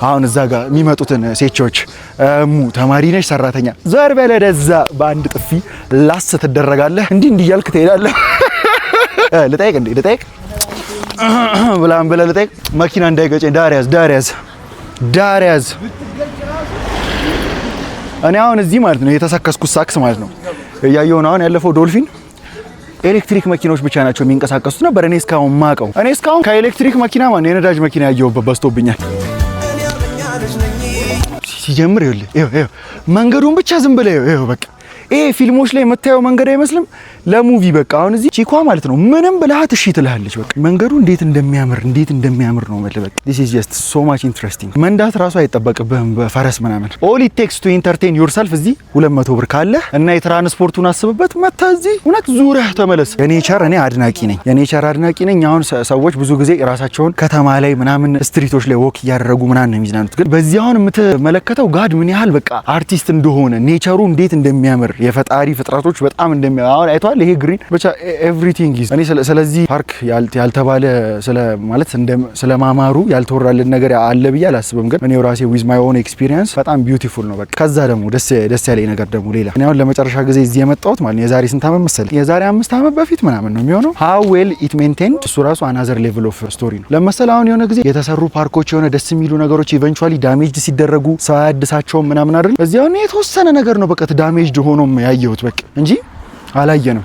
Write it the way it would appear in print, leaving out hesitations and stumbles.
አሁን እዛ ጋር የሚመጡትን ሴቾች ተማሪ ነሽ፣ ሰራተኛ፣ ዞር በል ወደዛ፣ በአንድ ጥፊ ላስ ትደረጋለህ። እንዲህ እንዲህ እያልክ ትሄዳለህ። ልጠይቅ እንዴ፣ ልጠይቅ ብላን ብለህ ልጠይቅ። መኪና እንዳይገጨኝ ዳር ያዝ፣ ዳር ያዝ፣ ዳር ያዝ። እኔ አሁን እዚህ ማለት ነው የተሰከስኩት ሳክስ ማለት ነው እያየሁ ነው። አሁን ያለፈው ዶልፊን ኤሌክትሪክ መኪኖች ብቻ ናቸው የሚንቀሳቀሱት ነበር። እኔ እስካሁን ማቀው፣ እኔ እስካሁን ከኤሌክትሪክ መኪና ማለት የነዳጅ መኪና ያየሁበት በዝቶብኛል። ሲጀምር ይኸውልህ፣ ይኸው መንገዱን ብቻ ዝም ብለህ ይኸው በቃ ይሄ ፊልሞች ላይ የምታየው መንገድ አይመስልም? ለ movie በቃ አሁን እዚህ ቺኳ ማለት ነው ምንም ብልሃት እሺ ትልሃለች። በቃ መንገዱ እንዴት እንደሚያምር፣ እንዴት እንደሚያምር ነው የምልህ። በቃ this is just so much interesting። መንዳት ራሱ አይጠበቅብህም በፈረስ ምናምን። All it takes to entertain yourself እዚህ 200 ብር ካለ እና የትራንስፖርቱን አስብበት መታ እዚህ እውነት ዙሪያ ተመለስ። የ nature እኔ አድናቂ ነኝ። የ nature አድናቂ ነኝ። አሁን ሰዎች ብዙ ጊዜ ራሳቸውን ከተማ ላይ ምናምን street ኦች ላይ walk እያደረጉ ምናምን ነው የሚዝናኑት። ግን በዚህ አሁን የምትመለከተው God ምን ያህል በቃ አርቲስት እንደሆነ፣ nature ኡ እንዴት እንደሚያምር፣ የፈጣሪ ፍጥረቶች በጣም እንደሚያ አሁን አይተዋል። ይሄ green ብቻ everything is እኔ ስለዚህ ፓርክ ያልተባለ ስለ ማለት ስለ ማማሩ ያልተወራልን ነገር አለ ብዬ አላስብም። ግን እኔ ራሴ with my own experience በጣም beautiful ነው። በቃ ከዛ ደግሞ ደስ ደስ ያለኝ ነገር ደግሞ ሌላ፣ እኔ አሁን ለመጨረሻ ጊዜ እዚህ የመጣሁት ማለት ነው የዛሬ ስንት ዓመት መሰለኝ? የዛሬ 5 ዓመት በፊት ምናምን ነው የሚሆነው። How well it maintained፣ እሱ ራሱ another level of story ነው። ለምሳሌ አሁን የሆነ ጊዜ የተሰሩ ፓርኮች፣ የሆነ ደስ የሚሉ ነገሮች eventually damaged ሲደረጉ ሰው አያድሳቸውም ምናምን አይደል? እዚህ አሁን የተወሰነ ነገር ነው በቃ damaged ሆኖም ያየሁት በቃ እንጂ አላየንም።